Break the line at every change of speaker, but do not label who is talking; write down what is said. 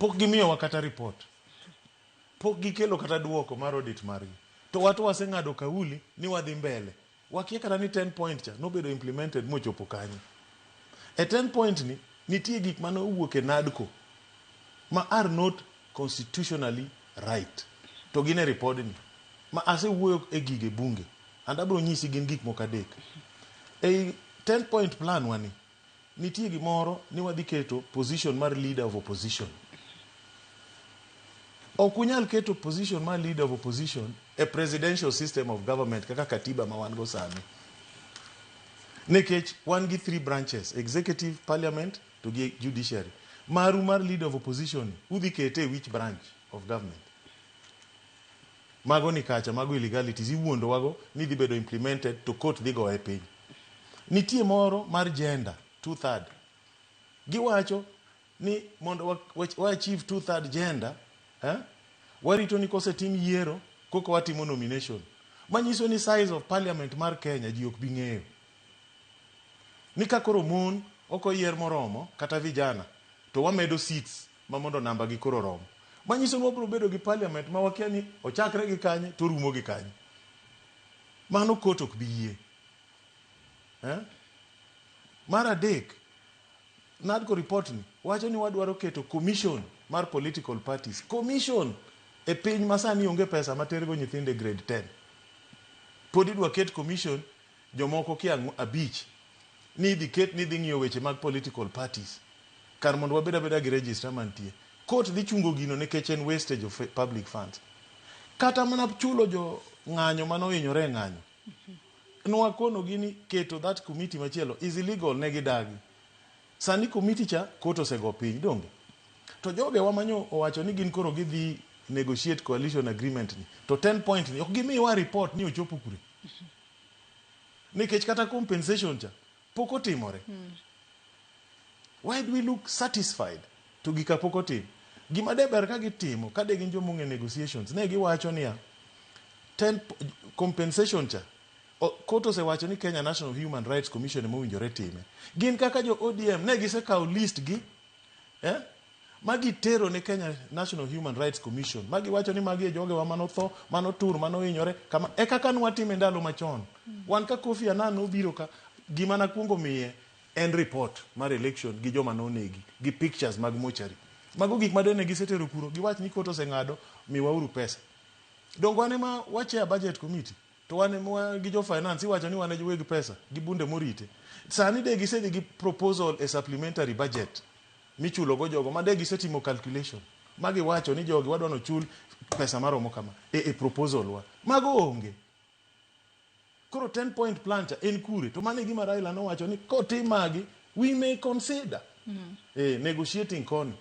Pok gimiyowa kata report. Pok gikelo kata duoko mar audit margi. To wato waseng'ado kauli ni wadhi mbele. Wakia kata ni 10 point cha nobedo implemented mochopo kanye. E 10 point ni nitie gik mane owuok e NADCO ma are not constitutionally right. To gin e ripodni ma asewuoyo e gige bunge and abiro nyisi gin gik moko adek. Ei 10 point plan wani nitie gimoro ni wadhi keto position mar leader of opposition. Ok unyal keto position mar leader of opposition e presidential system of government kaka katiba ma wan go sani. Nikech wan gi three branches, executive, parliament to gi judiciary. Maru mar leader of opposition udhi kete e which branch of government? Mago ni kacha, mago illegalities iwuondo wago ni dhi bedo implemented to court dhi goye piny. Nitie moro mar gender, two third. Giwacho ni mondo wa achieve two third gender, eh, warito ni kosetim yiero koka watimo nomination. Manyiso ni size of parliament mar Kenya ji ok bi ng'eyo. Ni ka koro mon ok oyier moromo kata vijana to wamedo seats ma mondo namba gi koro rom. Manyiso ni wabiro bedo gi parliament ma wakia ni ochakre gi kanye to orumo gi kanye. Mano court ok bi yie. Eh? Mar adek, NADCO report ni wacho ni wadwaro keto commission mar political parties. Commission e piny ma sani onge pesa matergo nyithindo e grade 10. Pod idwa ket commission jomoko kia abich ni idhi ket ni idhi ng'iyo weche mag political parties kar mondo wabed abeda gi register mantie. Court dhi chungo gino nikech en wastage of public funds. Kata mana chulo jo ng'anyo mane ohinyore e ng'anyo. Nwakono gi ni keto that committee machielo is illegal ne gidagi. Sani committee cha court osego piny donge. To jogewa manyo owacho ni gin koro gidhi negotiate coalition agreement ni. To 10 point ni ok gimiwa report ni ochopo kure. Nikech kata compensation cha pok otimore. Why do we look satisfied to gika pok otim? Gima de ber ka gitimo ka de gin joma ong'e negotiations ne giwacho niya 10 compensation cha court osewacho ni Kenya National Human Rights Commission ema owinjore time. Gin kaka jo ODM ne gisekawo list gi eh, ma gitero ne Kenya National Human Rights Commission ma giwacho ni magi e jogewa manotho, manotur, manohinyore kama e kaka nwatime ndalo machon. Wan ka Kofi Annan nobiro ka gima nakwongo miye en report mar election gi joma nonegi gi pictures mag mochari. Mago gik ma dene gisetero kuro giwach ni court oseng'ado miwauru pesa. Donge wan ema wa chair budget committee to wan ema gi jo finance iwacho ni wan e weg pesa gi bunde morite. Sani de gisedhi gi proposal e supplementary budget michulo go jogo ma de gisetimo calculation ma giwacho ni jogi wadwa nochul pesa maromo kama e proposal wa. Mago onge. Koro 10 point plan cha en kure to mano e gima Raila nowacho ni kotim magi we may consider negotiating koni.